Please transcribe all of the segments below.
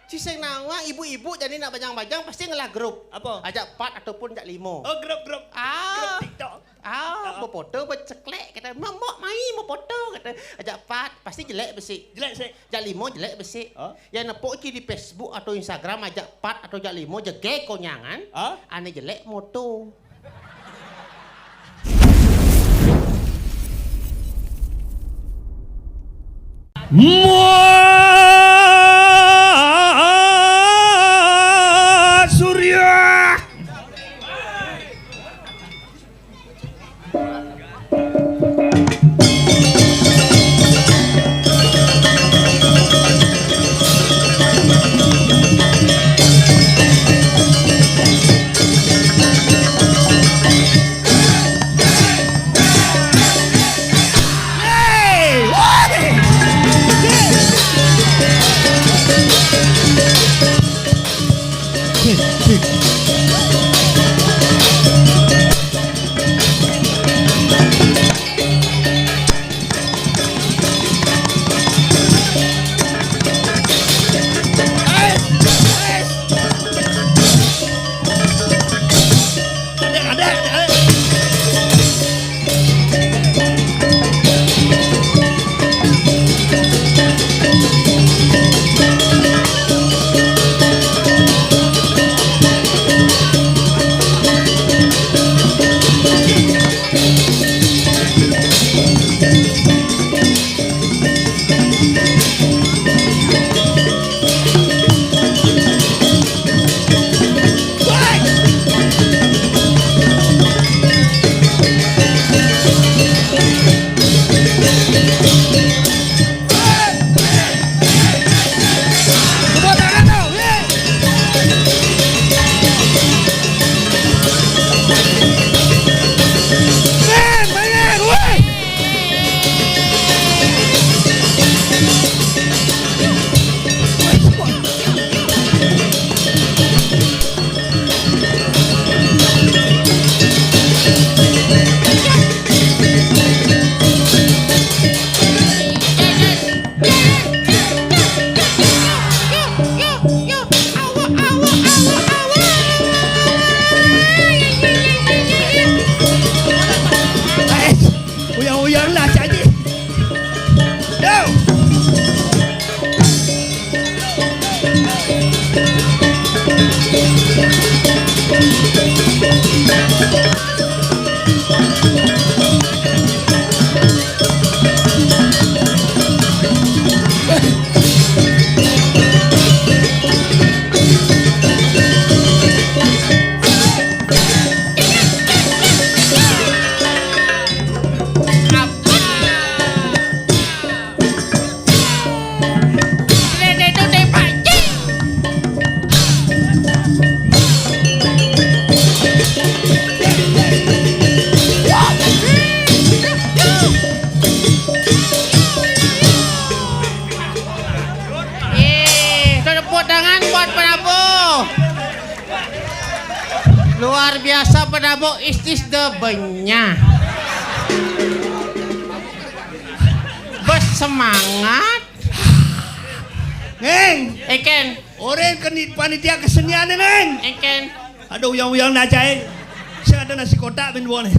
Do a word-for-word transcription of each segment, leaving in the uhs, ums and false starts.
Ci sing nawang ibu-ibu jani nak bajang-bajang pasti ngelah grup. Apa? Ajak pat ataupun ajak limo. Oh, grup-grup. Ah. Grup TikTok. Ah, ah, befoto, beceklek, kata, "Mak, mak, mai mau foto," kata. Ajak pat, pasti jelek besik. Jelek sik. Ajak limo jelek besik. Oh. Yang nepuk ci di Facebook atau Instagram, ajak pat atau ajak limo, jegeg konyangan. Ah? Ane jelek moto. Muat Surya. Uyang-uyang lah cak ni. Yo. Eh, tepuk tangan buat penabuh. Luar biasa penabuh, istis de benyah. Bersemangat. Ngeng. Eken. Orang ke ni-, panitia kesenian ni, Ngeng. Eken. Aduh, uyang-uyang nak cai. Saya ada nasi kotak bin buah ni.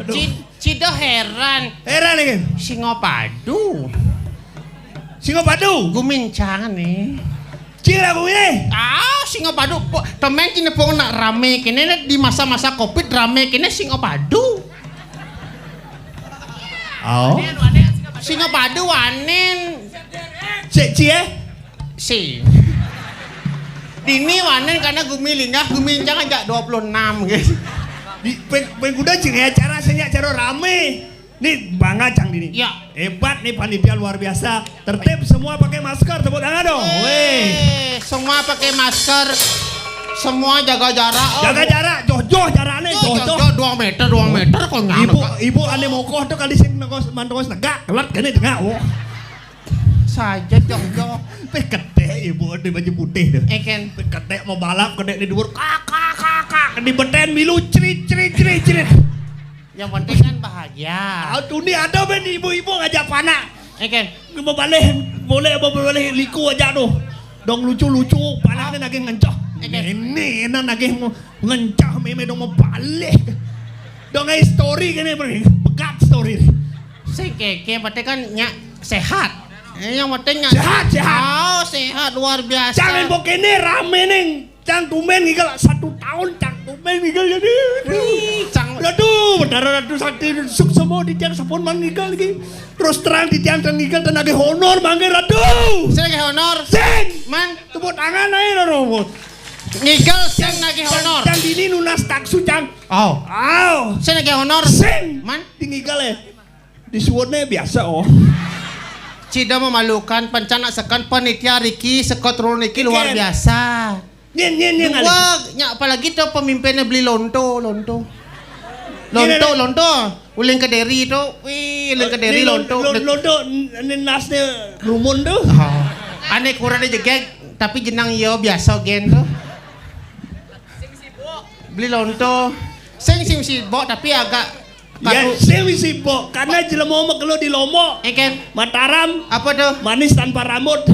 Aduh. Ci-, cida heran. Heran ni, Ngeng. Singo padu. Singo padu? Gumincang ni. Cing lagu ini. Ah, singo padu. Po-, temen kini pun nak rame kini di masa-masa covid rame kini singo padu. Oh. Singo padu wanin. Cek ci eh? Si. Dini wanin karena gumi linggah, gumi incang ajak dua puluh enam gitu. Di, peng-, pengguda cing ya cara senya cara rame. Ni bangga cang dini. Ya. Hebat ni panitia luar biasa. Tertib semua pakai masker, tepuk tangan dong. Weh. Weh, semua pakai masker. Semua jaga jarak. Oh, jaga jarak, joh-joh jarak ni, joh-joh. Joh-joh dua meter, dua meter kok nyana. Ibu, ibu ane mokoh tu kali sing nengos, mantengos negak, kelat kene tengah, oh. Saja joh-joh. Pe ketek ibu di baju putih tu. Eken. Pe ketek mau balap, ketek di dhuwur, kak, kak, kak, kak. Di beten milu, cerit, cerit, cerit, cerit. Yang penting kan bahagia. Ah, tu ni ada ben ibu-ibu ngajak panak. Eken. Mau balih, boleh apa boleh liku aja tu. Dong lucu-lucu, panahné nagih ngencah. Ini enak nagih ngencah mémé dong mau balik. Dong ai story kéné, pegat story. Sing kéké, yang penting kan nyak sehat. Eh, yang penting nyak sehat, sehat. Oh, sehat luar biasa. Jangan pokoknya ramé ning. Cang tumbén ngigel satu tahun, cang tumbén ngigel jadi. Wih, cang. Aduh, Betara Ratu Sakti suksma di tiang sampun man ngigel iki. Terus terang di tiang, cang ngigel dan nagih honor mangga Ratu. Sing nagih honor. Sing. Man. Tepuk tangan aja, Roro. Ngigel sing nagih honor. Cang dini nunas taksu, cang. Oh. Oh. Sing nagih honor. Sing. Man. Di ngigel ya. Disuwunné biasa, oh. Cida memalukan, pencana seken panitia Riki, sekot Roro niki luar biasa. Nyén, nyén, nyén, dua, nya apalagi to pemimpinnya beli lonto, lonto. Lonto, lonto. Uling kederi to, wih, uling kederi lonto. Lonto, nasné rumun to. Oh. Ané kurang jegeg, tapi jenang yo biasa gén to. Beli lonto. Sing sing sibok tapi agak Ya, sing sibok, karena jelema mah kelo di Lombok. Éngkén. Mataram. Apa tuh? Manis tanpa rambut.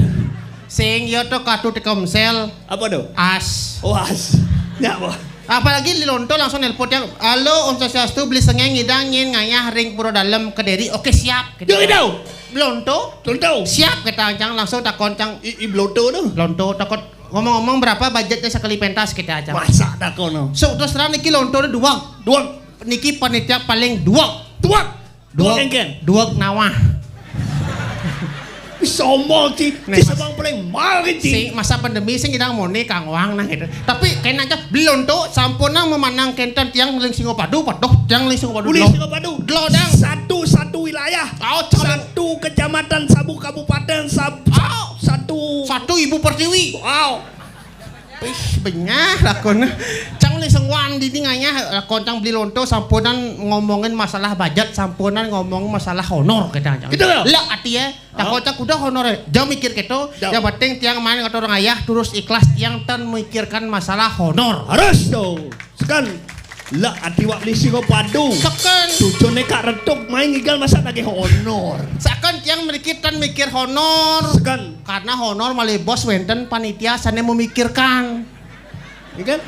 Sing yo to katu Telkomsel. Apa tuh? As. Oh, as. Ya, apa? Apalagi di lonto langsung nelpon yang, "Halo, Om Swastiastu, beli sengéngé ngidang nyén ngayah ring Pura Dalem Kederi." "Oké, siap." Gitu. Yo, gitu. Lonto? Lonto. "Siap," kata cang, langsung takon cang. I, i lonto tuh. Lonto takon, "Ngomong-ngomong berapa budgetnya sekali pentas?" Kita aja. Masa takon. So, terus terang niki lonto tuh dua. Dua. Niki panitia paling duweg. Duweg. Duweg, duweg éngkén. Duweg nawah. Sombong, Ci. Nih, Ci, Mas. Sabang paling mahal, Ci. Sing masa pandemi sing ngidang moni kang wang nah gitu. Tapi kena aja belum tuh sampunang memanang kénten tiang ling Singapadu, paduh tiang ling Singapadu. Uli Singapadu. Delo dang. Satu, satu wilayah. Oh, satu kecamatan, sabu kabupaten, sab-, oh, satu. Satu ibu pertiwi. Wow. Ih, benyah lakon. Cang ling sing wan dini ngayah lakon cang beli lonto sampunan ngomongin masalah budget, sampunan ngomong masalah honor kita cang. Gitu ya? Lah ati ya. Takon cang kuda honor ya. Jangan mikir gitu. Yang penting tiang main ngatur ngayah terus ikhlas tiang tan mikirkan masalah honor. Harus tuh. Sekan. Lah ati wak beli Singapadu. Sekan. Tujuannya Kak Retuk main ngigel masa nagih honor. Sekan tiang mikir tan mikir honor. Sekan. Karena honor malih bos wénten panitia sané memikirkan. Iya kan?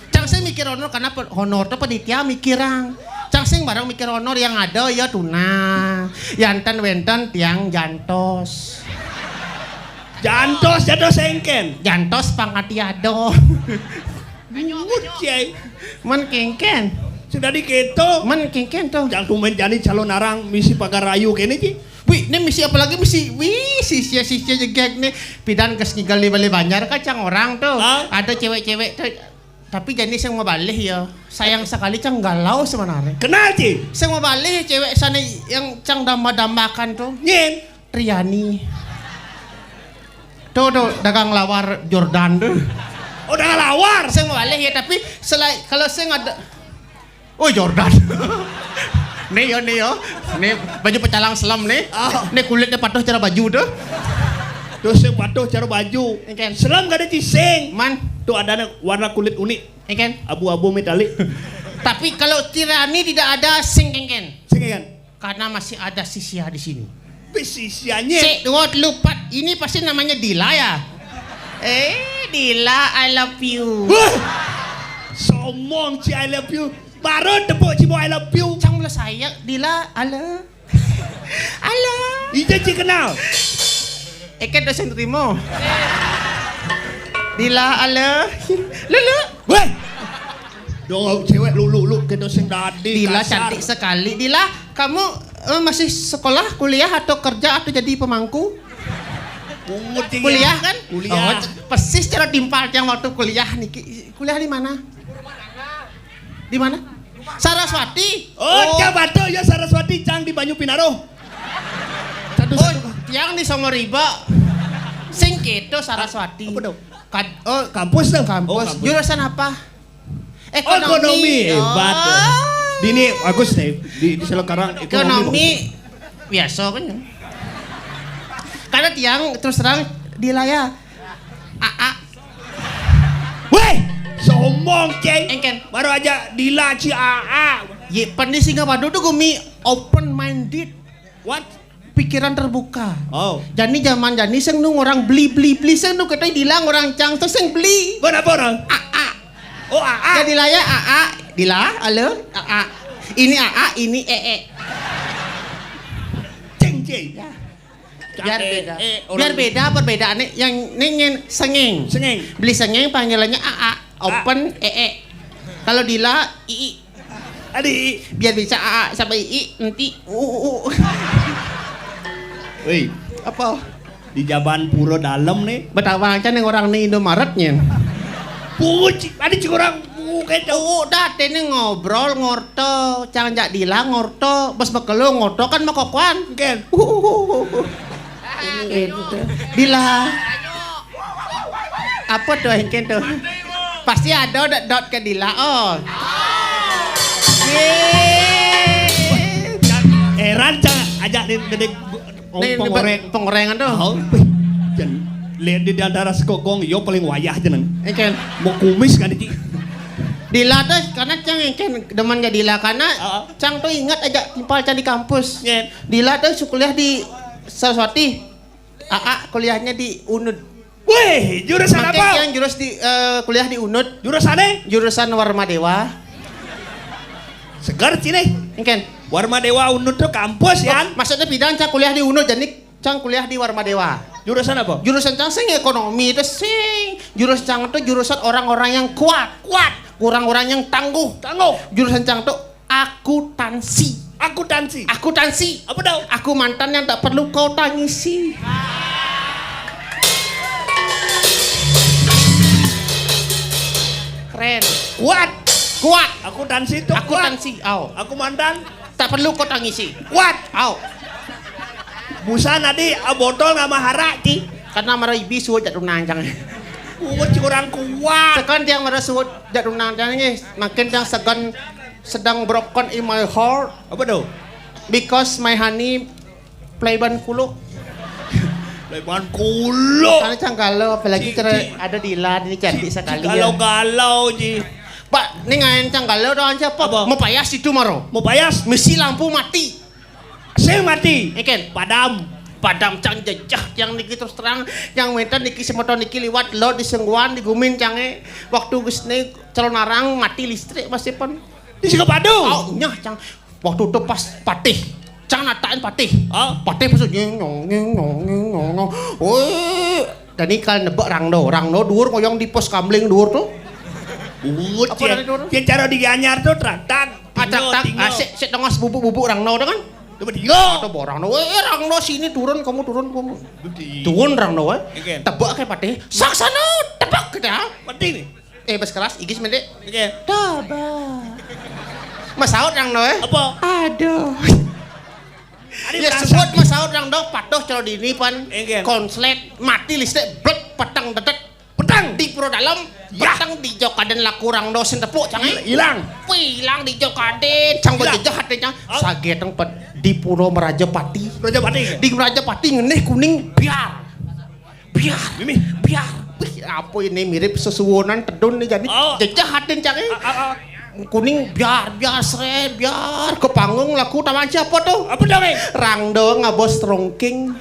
Cang sing mikir honor karena pe-, honor tuh panitia mikirang. Cang sing bareng mikir honor yang ada ya tuna. Yanten wénten tiang jantos. Jantos, jantos éngkén. Jantos pangkatiado. Bungut, Cai. Men kéngkén. Sudah diketo. Men kéngkén tuh. Cang tumbén jani calon arang misi pagar rayu kéné, Ci. Wih, ini misi apalagi misi, wih, sisia-sisia jegeg nih. Pidan kes ngigel di Bali Banjar kan cang orang tuh. Hah? Ada cewek-cewek tuh. Tapi jani sing mabalih ya. Sayang sekali cang galau sebenarnya. Kenal, Ci? Sing mabalih cewek sana yang cang damba-dambakan tuh. Nyén. Triani. Tuh, tuh, dagang lawar Jordan tuh. Oh, dagang lawar. Sing mabalih ya, tapi selain kalau sing ada Oh, Jordan. Nih yo, nih yo. Nih baju pecalang selam nih. Oh. Nih kulitnya patuh cara baju tuh. Terus yang patuh cara baju. Éngkén. Selam gak ada cising. Man. Tuh ada warna kulit unik. Éngkén. Abu-abu metalik. Tapi kalau Tirani tidak ada sing éngkén. Sing éngkén. Karena masih ada sisia di sini. Tapi sisianya. Sik, dua, telu, pat. Ini pasti namanya Dila ya? Eh, Dila, I love you. Wah. Somong, Ci, I love you. Baru tepuk, Ci, I love you. Cang mula saya, Dila, halo. Halo. Ija, Ci, kenal. Eket dosen terima. Dila, halo. Lulu. Weh. Dong cewek lulu-lulu kita sing dadi. Dila kasar. Cantik sekali. Dila, kamu eh, masih sekolah, kuliah atau kerja atau jadi pemangku? Bungut, Ci, kuliah ya. Kan? Kuliah. Oh, persis cara timpal yang waktu kuliah niki. Kuliah di mana? Di mana? Saraswati. Oh, oh. Cang batur ya Saraswati, cang di Banyu Pinaruh. Satu, oh, satu. Yang di Songoriba. Sing gitu Saraswati. Apa dong? Kad-, oh, kampus dong. Kampus. Oh, kampus. Jurusan apa? Ekonomi. Oh, ekonomi. Hebat. Oh. Di ini bagus nih. Di, di Selekarang ekonomi. Ekonomi bagus. Biasa kan. Karena tiang terus terang di layar. A A. Weh, sombong, Ceng. Éngkén. Baru aja dilaci A A. Ye, pandai singa padu tuh gumi open minded. What? pikiran terbuka. Oh. Jani zaman jani sing nu orang beli, beli, beli, sing nu kata Dila orang cang, sing beli. Bon apa orang? A A. Oh, A A. Jadi lah ya, A A. Dila, halo, A A. Ini A A, ini E E. Ceng, ceng. Ya. Biar beda. Biar beda perbedaannya. Yang nengin sengeng. Sengeng. Beli sengeng panggilannya A A. Open E E. Kalau Dila, I I. Adi. Biar bisa A A sama I I, nanti U U U. Woi. Apa? Di jaban pura dalam nih. Betawang can yang orang nih Indomaret nyen. Puci, ada cik orang bukan tahu. Udah, tene ngobrol ngorto, cang jak Dila ngorto, bos bekelo ngorto kan makokoan. Ken. Gitu. Dila. Apa tuh engken tuh? Pasti ada dot, dot ke Dila. Oh. Yeay. Heran cang ajak di gede Nih, pengoreng. Pengoreng tuh. Oh, jan lihat di antara sekokong, yo paling wayah jeneng. Engken. Mau kumis kan iki. Dila tuh karena cang engken demen jadi Dila karena cang tuh ingat aja timpal cang di kampus. Dila tuh su kuliah di Saraswati. A A kuliahnya di Unud. Wih, jurusan apa? Yang jurus di eh, kuliah di Unud. Jurusannya? Jurusan Warma Dewa. Segar sini. Engken. Warma Dewa Unud tuh kampus ya? Maksudnya bidang cang kuliah di Unud, jadi cang kuliah di Warma Dewa. Jurusan apa? Jurusan cang sing ekonomi itu sing. Jurusan cang itu jurusan orang-orang yang kuat. Kuat. Orang-orang yang tangguh. Tangguh. Jurusan cang itu akuntansi. Akuntansi. Akuntansi. Apa tau? Aku mantan yang tak perlu kau tangisi. Keren. Kuat. Kuat. Akuntansi itu kuat. Akuntansi. Au. Aku mantan. Tak perlu kau tangisi. Kuat. Au. Busa nadi ah, botol nama hara ki. Karena mara ibi suwut jatuh nangkang. Kuat orang kuat. Sekarang dia mara suwut jatuh nangkang ini. Makin yang segan sedang broken in my heart. Apa tuh? Because my honey playban kulo. Playban kulo. Karena cang galau, apalagi ada Dila ini cantik sekali. Galau-galau ji. Pak, ini ngain cang galau doang siapa? Apa? Mau payas itu maro. Mau payas? Misi lampu mati. Sing mati. Engken. Padam. Padam cang jejah yang niki terus terang yang minta niki semeton niki liwat lo di sengguan di gumin cange waktu gus ni calon arang mati listrik masih pun. Di Singapadu. Oh, nyah cang. Waktu itu pas patih. Cang natain patih. Ah. Patih pas nyeng nyong nyeng nyong nyeng nyong. Woi, dan ikal nebak rangdo. Rangdo dur ngoyong di pos kamling dur tuh. Bungut apa dari dur? Yang cara di Gianyar tuh traktak. Ah, traktak. Ah, sik sik tengos bubuk-bubuk rangdo tuh kan. Coba dia. Atau borang no, eh rangdo sini turun kamu turun kamu. Turun rangdo eh. Tebak kayak patih. Saksana tebak kita. Mati nih. Eh, bas keras, igis mendek. Oke. Tabah. Masaut yang no eh. Apa? Aduh. Ya sebut masaut yang no patuh kalau di ini pan konslet mati listrik blek petang dedet. Petang di pura dalam. Ya. Petang di jokaden laku orang no sentepuk cangai. Hilang. Wih, hilang di jokaden. Cang berjejah hatinya. Sageteng pet di pura Merajapati. Merajapati. Di Merajapati ngeneh kuning biar. Biar. Mimi. Biar. Wih, apa ini mirip sesuwonan tedun nih jadi. Oh. Jejah hatin cang eh. Ah, ah, ah. Kuning biar biar sre biar ke panggung laku taman siapa tuh? Apa dong eh? Rangdo ngabos trongking.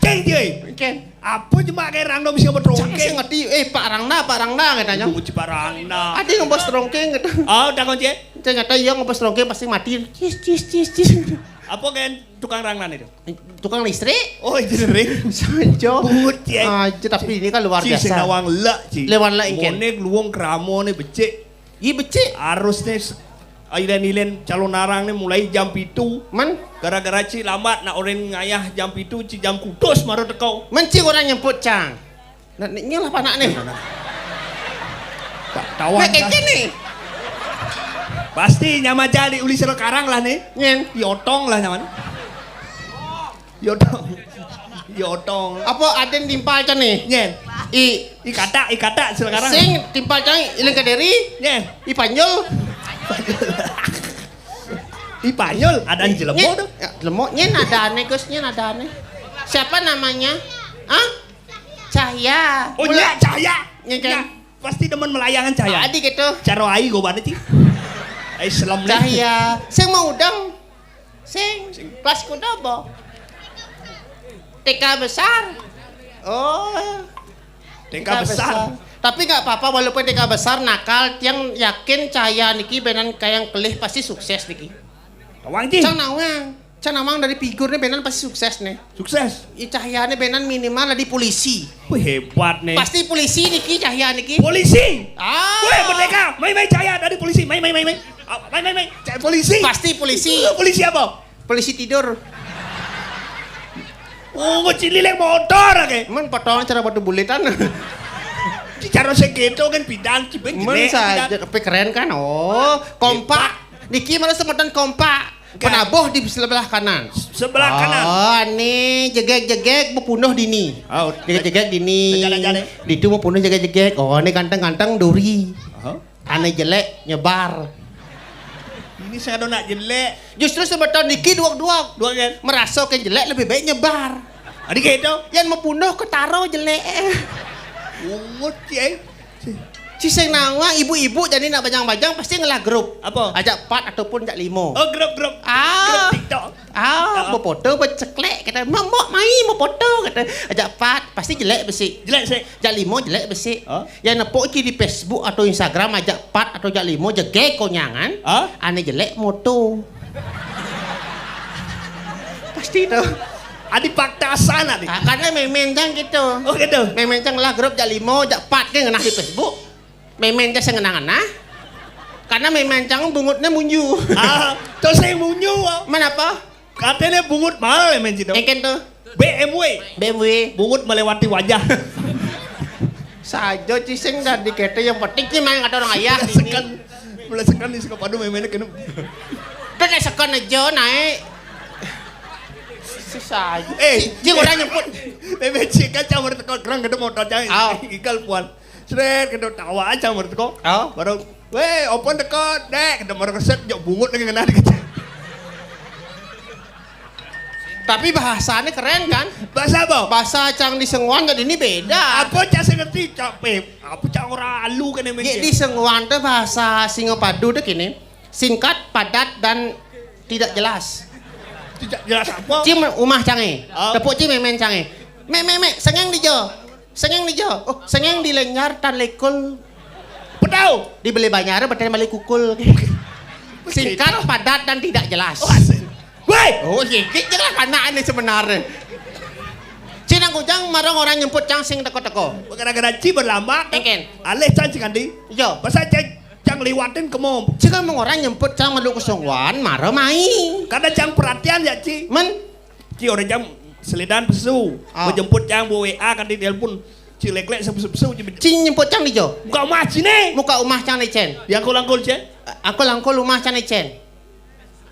Ceng dia. Ceng. Apa cuma kayak Rangdo bisa ngabos trongking? Cang sih ngerti. Eh Pak Rangda, Pak Rangda katanya. Bukan Pak Rangda. Ada ngabos trongking gitu. Oh, udah kunci. Ternyata iya ngabos trongking pasti mati. Cis cis cis cis. Apa kan tukang Rangda itu? Tukang listrik. Oh, itu sering. Sanjo. Bungut ya. Aja tapi ini kan luar biasa. Nawang lek ci. Lewat lek engken. Monek luwung kramone becik. Iya becik. Harusnya ilen-ilen calon arang nih mulai jam pitu. Men? Gara-gara ci lambat nak orang ngayah jam pitu ci jam kutus maro teko. Men ci orang nyemput cang. Nak ni lah panak nih. Tak tahu. Nak kece nih. Pasti nyama jadi uli sekarang lah nih. Nyen. Yotong lah nyaman. Yotong. Yotong. Apa aden timpal can nih? Nyen. I. I kata, i kata sekarang. Sing timpal can iling kaderi. Nyen. I panjul. I panyol ada di jelemo tuh. Ya, jelemo nyen ada aneh Gus nyen ada aneh. Siapa namanya? Hah? Cahya. Oh iya Cahya. Nyen kan? Pasti demen melayangan Cahya. Tadi gitu. Caro ai gobane ci. Ai selam. Cahya. Sing mau udang. Sing, kelas kuda apa? T K besar. Oh, T K besar. Tapi nggak apa-apa, walaupun T K besar nakal, tiang yakin Cahya niki benan kayang kelih pasti sukses niki. Tawang ji. Cang nawang, cang nawang dari figur nih benan pasti sukses nih. Sukses. I Cahya nih benan minimal dari polisi. Wih, hebat nih. Pasti polisi niki Cahya niki. Polisi. Ah. Weh, merdeka. Mai, mai, Cahya dari polisi. Mai, mai, mai, mai. Ah, mai, mai, mai. Cahya polisi. Pasti polisi. Eh, polisi apa? Polisi tidur. Oh, ngocili lek motor ke. Men potong cara batu bulitan. Cara segitu kan pidan, cipin. Men saja, tapi keren kan? Oh, kompak. Niki malah semeton kompak. Penabuh di sebelah kanan. Sebelah kanan. Oh, nih jegeg-jegeg bepunuh dini. Oh, jegeg-jegeg dini. Ditu bepunuh jegeg-jegeg. Oh, ini ganteng-ganteng duri. Ane jelek nyebar. Ini saya ada nak jelek. Justru semeton niki duak-duak. Duak kan? Merasa ke jelek lebih baik nyebar. Adi kayak itu. Yang membunuh ketaro jelek. Ungut ya. Ci sing nawang ibu-ibu jadi nak bajang-bajang pasti ngelah grup. Apa? Ajak empat ataupun ajak lima. Oh, grup-grup. Ah. Grup TikTok. Ah, mau foto, mau ceklek, kata, "Mak, mak, mai mau foto," kata. Ajak empat, pasti jelek besi. Jelek sih. Ajak lima jelek besi. Hah? Yang nepuk iki di Facebook atau Instagram ajak empat atau ajak lima jegeg konyangan. Hah? Ane jelek moto. Pasti tuh. Adi pakta sana nih. Ah, karena memen cang gitu. Oh, gitu. Memen cang lah grup ajak lima, ajak empat ke ngenah di Facebook. Memen cang sing ngenah-ngenah. Karena memen cang bungutnya munyu. Ah, terus yang munyu. Menapa? Katanya bungut mahal ya, men, Cito. Engken tuh. B M W. B M W. Bungut melewati wajah. Saja ci sing dadi kete yang penting ci main kata orang ayah ini. Melesekan, melesekan di suka padu memennya kena. Kan seken aja naik. Susah aja. Eh, ci orang nyebut. Memen ci kan campur teko gerang kena motor jahit. Igal puan. Sret, kena tawa aja menurut kok. Oh. Baru, "Weh, opo teko, Dek?" Kena baru keset, jok bungut lagi kena dikit. Tapi bahasanya keren kan? Bahasa apa? Bahasa cang di Senguan jadi ini beda. Apa cang saya ngerti, cak, eh, apa cang ora alu kan emang. Ya, di Senguan tuh bahasa Singapadu tuh gini, singkat, padat, dan tidak jelas. Tidak jelas apa? Ci umah cange. Oh. Tepuk ci memen cange. Mek, mek, mek, sengeng di jo. Sengeng di jo. Oh, sengeng di lenyar tan lekul. Pedau. Dibeli banyar, betul beli kukul. Singkat, padat, dan tidak jelas. Oh, asik. Woi. Oh, sikit je lah anak ini sebenarnya. Cina kujang marang orang nyemput cang sing teko-teko. Gara-gara ci berlambak. Engken. Alih cang ci kandi. Yo. Pasal cang, cang liwatin kemo. Ci kan orang nyemput cang malu kesungguhan, mara mai. Kada cang perhatian ya, ci. Men. Ci orang jam selidan pesu. Ah. Menjemput cang bu W A kandi telepon. Ci lek-lek sepesu-pesu ci. Ci nyemput cang di jo. Muka umah ci ne. Muka umah cang ne cen. Di angkul-angkul cen. Angkul-angkul umah cang ne cen.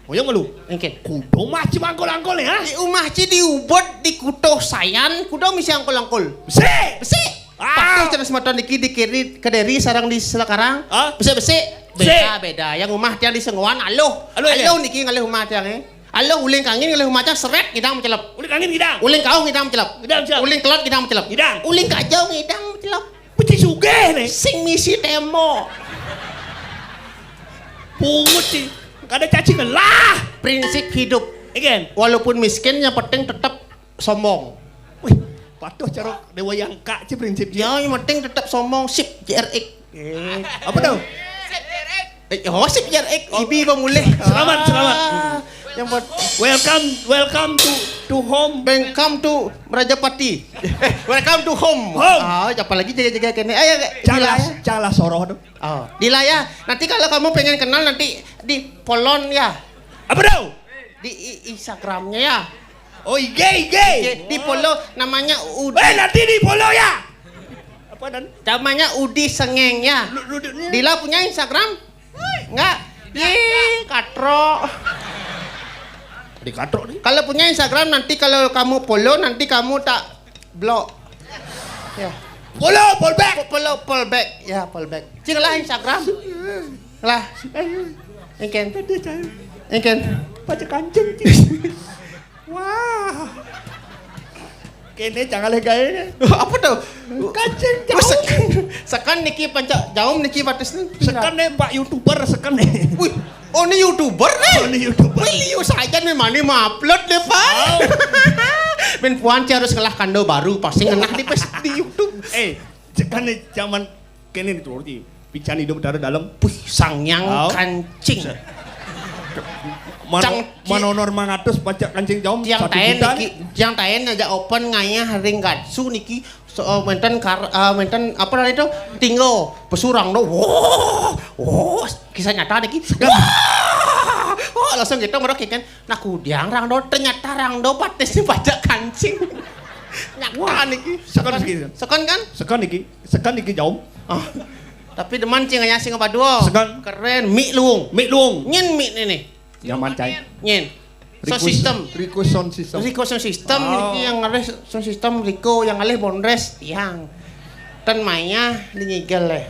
Oh, yang malu. Engken. Kudo umah ci mangkul-angkul ya? Di umah ci di Ubud, di Kuto Sayan, kudo misi angkul-angkul. Besi. Besi. Ah. Patuh cina semeton niki di kiri, kediri sarang di sekarang. Ah? Besi, besi. Besi. Beda, beda. Yang umah tiang di Senguan, aluh. Aluh, aluh. Aluh niki ngalih umah tiang, eh. Aluh uling kangin ngalih umah tiang seret ngidang mencelep. Uling kangin ngidang. Uling kau ngidang mencelep. Ngidang mencelep. Uling kelot ngidang mencelep. Ngidang. Uling kajau ngidang mencelep. Peci sugih nih. Sing misi tembok. Pungut sih. Kada caci ngelah. Prinsip hidup. Again. Walaupun miskin, yang penting tetap sombong. Wih, patuh cara Dewa Yangka sih prinsip. Ya, yang penting tetap sombong. Sip, J R X. Eh, apa tuh? Eh, oh, sip, J R X. Oh. Ibi pemulih. Selamat, selamat. Ah, yang buat welcome, welcome to to home. Welcome to Merajapati. Welcome to home. Home. Ah, apalagi jaga-jaga kene. Ayo, canglah, canglah soroh tuh. Oh, di layar. Nanti kalau kamu pengen kenal nanti di Polon ya. Apa tuh? Di i- Instagramnya ya. Oh, I G, I G. Di, di follow namanya Udi. Eh, nanti di follow ya. Apa dan? Namanya Udi Sengeng ya. Lu, lu, lu, Dila punya Instagram? Enggak. Ih, katro. Di katro nih. Kalau punya Instagram nanti kalau kamu follow nanti kamu tak blok. Ya. Follow, follow back. Follow, follow back. Ya, follow back. Cirilah Instagram. Lah. Engken. Engken. Baca kancing. Wah. Kéné jangan lagi gaé. Apa tuh? Kancing jaum. Seken, seken niki panca jaum niki batis nih. Seken nih, Pak YouTuber, seken nih. Wih, oh, ini YouTuber nih. Oh, ini YouTuber. Wih, liu saja nih, mani mah upload deh, Pak. Oh. Ben puan harus ngelah kando baru, pasti ngenah di pes di YouTube. Eh, seken nih zaman kéné nih tuh, Ci. Pican hidup dara dalam. Puih, sangyang kancing. Mano-, Cang, Ci. Manonor mangatus pacak kancing jaum, tiang satu taen juta niki, nih. Tiang taen aja open ngayah ring Gatsu niki. So, eh, menten kar-, eh, menten apa namanya itu? Tinggal pesurang do. Wah, wah, kisah nyata niki. Wah, wah, langsung gitu mereka kan. Nah, kudiang rang do, ternyata rang do batis nih pacak kancing. Nyata niki. Seken, seken. Seken kan? Seken niki. Seken niki jaum. Ah. Tapi demen cing aya sing badua. Seken. Keren, mi luung. Mi luung. Nyen mi ini. Nyaman, cai. Nyen. Sound system. Rico sound system. Rico sound system niki yang ngarah sound system Rico, yang ngalih Bondres tiang. Ten maya di ngigel leh.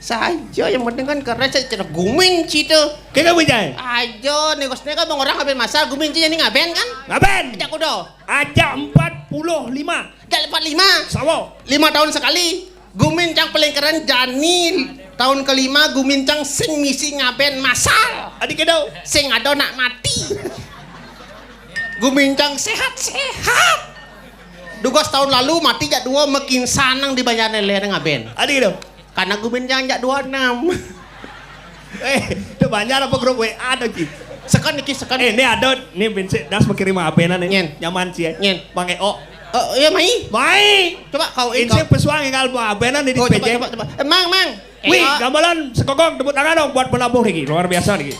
Saja yang penting kan karena saya cerita gumin situ. Kena bujai. Aja nih, kos nih kan orang ngaben masal gumin sih, jadi ngaben kan? Ngaben. Ajak udah. Ajak empat puluh lima. Ajak empat lima. Sawo. Lima tahun sekali. Gumin cang paling keren jani tahun kelima gumin cang sing misi ngaben masal. Adik kedo. Sing ada nak mati. Gumin cang sehat-sehat. Dugas tahun lalu mati jak dua mekin sanang di banjar lele ngaben. Adik kedo. Karena gumin cang jak dua enam. Eh, itu banjar apa grup W A ada, Ci? Sekan niki, sekan. Eh, ini ada, ini bincik das mengirim abenan nih. Nyen. Nyaman, Ci, ya. Nyen. Bang Eo. Oh, iya, mai. Mai. Coba kau insya pesuang tinggal abenan di Oh, coba, P J. Coba, coba. Eh, Mang, Mang. Wih, Eo. Gambalan sekokong, tepuk tangan dong buat penabuh nih, luar biasa nih.